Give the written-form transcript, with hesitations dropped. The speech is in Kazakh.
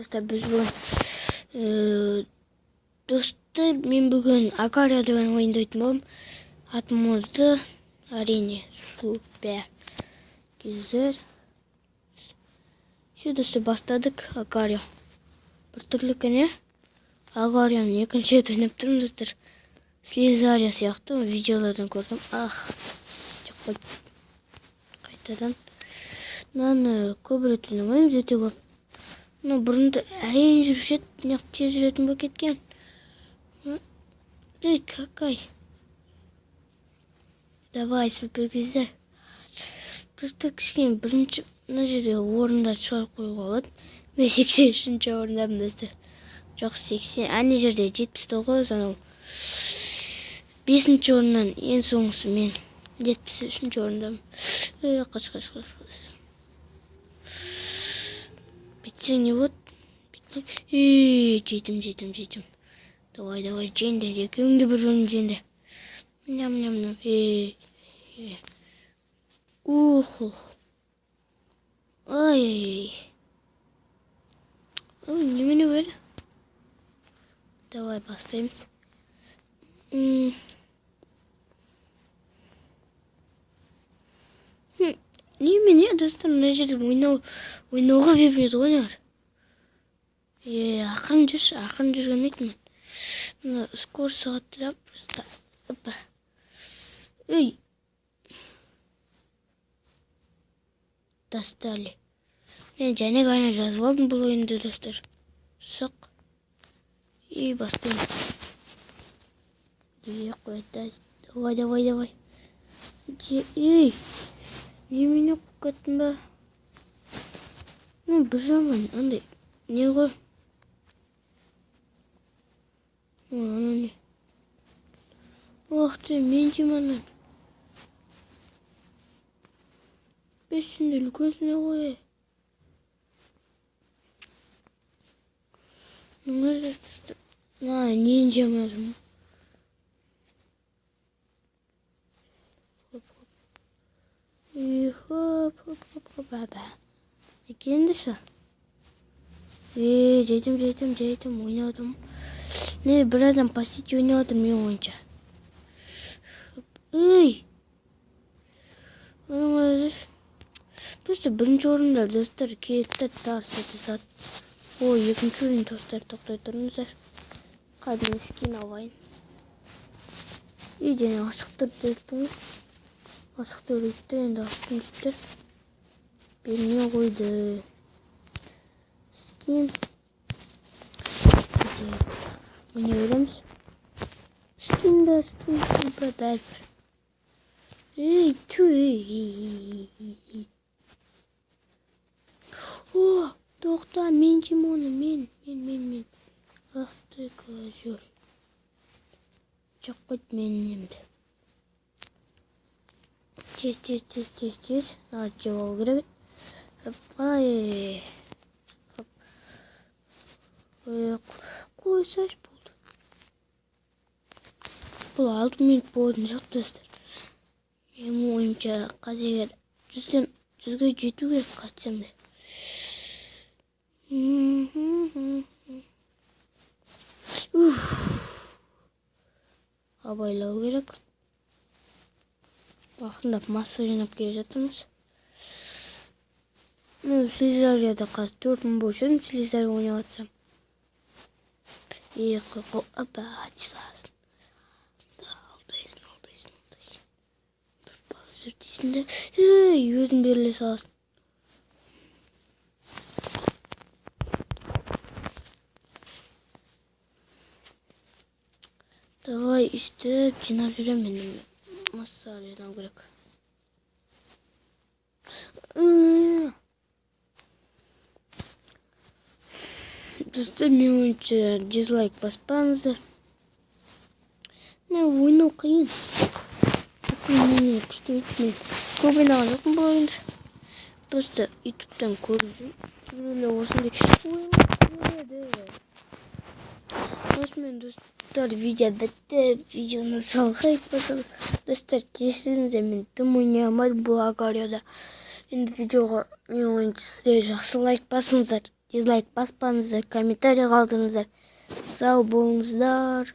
Достар, біз бүгін достар, мен бүгін Агарио деген ойынды ойнайтын боламын. Атымызды әрине супер кездер. Все, достар, бастадық Агарио. Біртүрлі екен, иә? Агарионы екінші рет ойнап тұрмын, достар. Слизария сияқты видеолардан көрдім. Ах, жоқ қой. Қайтадан. Мынаны көп рет ойнамаймыз, өте көп. Мына бұрында әрең жүруші еді, мына тез жүретін болып кеткен. Эй, какай. Давай, супер кезде. Достар, кішкене бірінші мына жерде орындарды шығарып қоюға болады. Мен 83-ші орындамын, достар. Жоқ, 80, ана жерде 79, анау 5-ші орыннан ең соңғысы мен 73-ші орындамын. Эй, қаш, қаш, қаш, қаш. Бүйтсең не болады? Бүйтсең, ей, жетім, жетім, жетім. Давай, давай, жеңдер, екеуің де бір-бірін жеңдер. Ням, ням, ням. Ей, ей. Ух, ух. Ай, ай, ай. Немене бәрі? Давай, бастаймыз. Немене, достар, мына жерде ойнауға бермейді ғой мыналар. Е, ақырын жүрші, ақырын жүрген ұнайды маған. Мына скорость қаттырап, просто, опа. Ей. Достали. Мен және ғана жазып алдым бұл ойынды, достар. Шық. И бастаймыз. Де қойды. Давай, давай, давай. Ей. Немене қуып кеттім ба? Мен бір жаман, андай, не ғой? Ой, анау не? Ох ты, мен жеймін ананы. Бесінде үлкенсіне ғой. Мына нені жемедім? Хоп, хоп. И хоп, хоп, хоп, хоп, аба. Екенді ше. Е, жетім, жетім, жетім, ойнап отырмын. Не, бір адам по сети ойнап отыр менің ойымша. Ей! Оның өзі просто бірінші орында, достар, кетті, тарс ете салды. Ой, екінші орын, достар, тоқтай тұрыңыздар. Қазір мен скин алайын. Үй, және ашық тұр деппін ғой. Ашық тұр дейді, енді аштым дейді. Бермей қойды. Скин. Ойнай береміз. Скин да, скин, скин, бәрібір. Ей, ту, ей, ей, ей, ей. О, тоқта, мен жеймін оны, мен, мен, мен, мен. Ах ты, козел. Жоқ қойды менің немді. Тез, тез, тез, тез, тез. А, жеп алу керек еді. Ай. Хоп. Ой, қойсайшы болды. Бұл 6 минут болатын жоқ, достар. Менің ойымша, қазір егер 100-ге жету керек қатсам да. Уф. Абайлау керек. Ақырындап масса жинап келе жатырмыз. Мен Слизарияда қазір 4000 болушы едім, Слизария ойнап жатсам. Е, қой, опа, саласың. Алдайсың, алдайсың, алдайсың. Бір бала жүр дейсің де, ей, өзің беріле саласың. Давай, өйстіп жинап жүремін енді. Масса жинау керек. Достар, менің ойымша дизлайк баспаңыздар. Мына ойнау қиын. Міне күшті өйтіп мен көп ойнаған жоқпын бұл ойынды. Просто ютубтан көріп жүрмін. Кейбіреулер осындай ойын түсіреді. Осымен, достар, видео бітті. Видеоны салғай басалым. Достар, кешіріңіздер, мен дым ойнай алмадым бұл Агарioда. Енді видеоға менің ойымша сіздер жақсы лайк басыңыздар. Дизлайк баспаңыздар, комментарий қалдырыңыздар. Сау болыңыздар.